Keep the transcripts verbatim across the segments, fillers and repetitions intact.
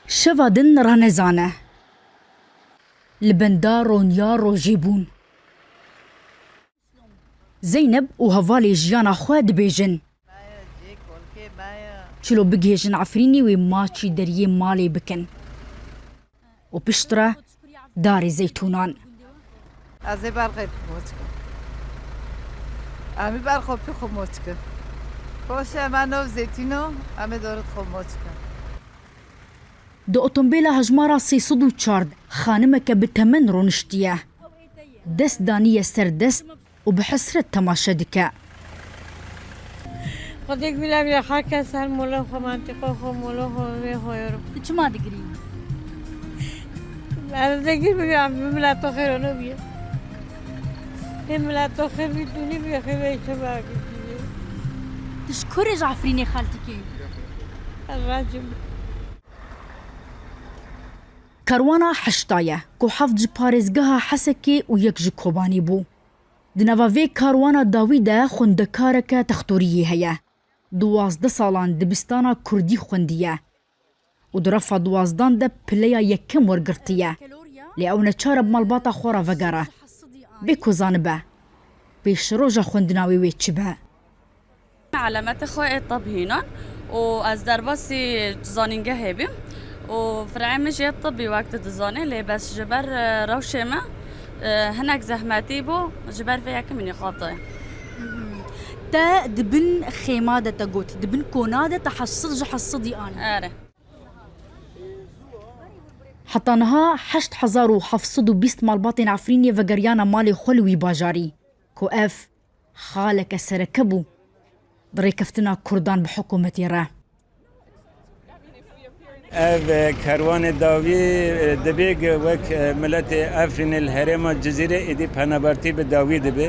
Şeva din ranezan e. Li benda ronya rojê bûn. Zeyneb û hevalê jiyana xwe dibêjin. Çilo bigihêjin Efrînê wê maçî deriyê malê bikin. Û piştre darê zeytûnan. Ez ê berxê xwe moç kim. Em ê berxwe pê xwe moç kim. Koşe me nov zeytîno, em ê dorit xwe moç kim. Di otombêla hejmara sê sed û çar de xanimeke bi temen roniştiye. Dest daniye ser dest û bi hesret temaşe dike. Xwedê bîle bîle her kes her mola xwe, mentiqa xwe, mola xwe vê xwe yorum. Tu çima digirî? Ez digir bibim, bi mileta xêr ono bîye. Hê mileta xêr bî, tu nî bîye, xêr bî, çi bîye. Tu ji kurê ji Efrînê xeltikê? Ez racim. Karwana heşta ye, ku heft ji parêzgeha Hesekê û yek ji Kobanê bû. Di nava vê karwana dawî de xwendekareke textoriyê heye. Duwazdeh salan dibistana kurdî xwendiye û di refa duwazdan de pileya yekem wergirtiye. Lê ew neçar e bi malbata xwe re vegere. Bê ku zanibe pêşroja xwendina wê wê çi be. Elameta xwe ê tib hînan û ez derbasî zanîngehê bîm û fireyê min jî yê tibî wek tu dizanî, lê bes ji ber, e, rewşê me, e, hinek zehmetî bû, ji ber vê yekê min nîqate. Te di bin xêma de te got, di bin kona de te heşt sed ji heşt sedî anî. Erê. Heta niha heşt hezar û heft sed û bîst malbatên Efrînê vegeriyana malê xwe li wî bajarî, ku ev xaleke sereke bû di rêkeftina Kurdan bi hikûmetê re. Ev, e, kerwanê dawî, e, dibê ge wek, e, miletê Efrînê li herêma Cizîrê êdî penabertî bi dawî dibe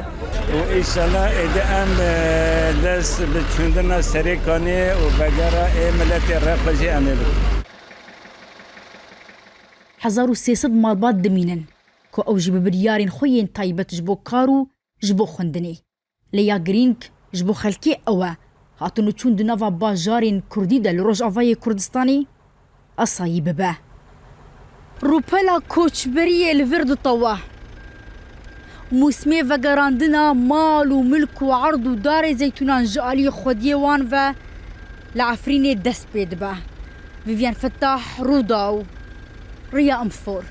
û înşallah êdî em, e, dest bi çûndina Serêkanê û vegera ê miletê Rexwe jî em ê bikin. Hezar û sê sed malbat dimînin ku ew jî bi biryarên xwe yên taybet ji bo kar û ji bo xwendinê. Lê ya girîng ji bo xelkê ew e, hatin û çûn di nava bajarên kurdî de li Rojavayê Kurdistanê asayî bibe. Rûpela koçberiyê li vir ditewe. Mûsimê vegerandina mal û milk û erd û darê zeytûnan ji aliyê xwediyê wan ve li Efrînê dest pê dibe. Vivian Fettah, Rûdaw, Riya Infor.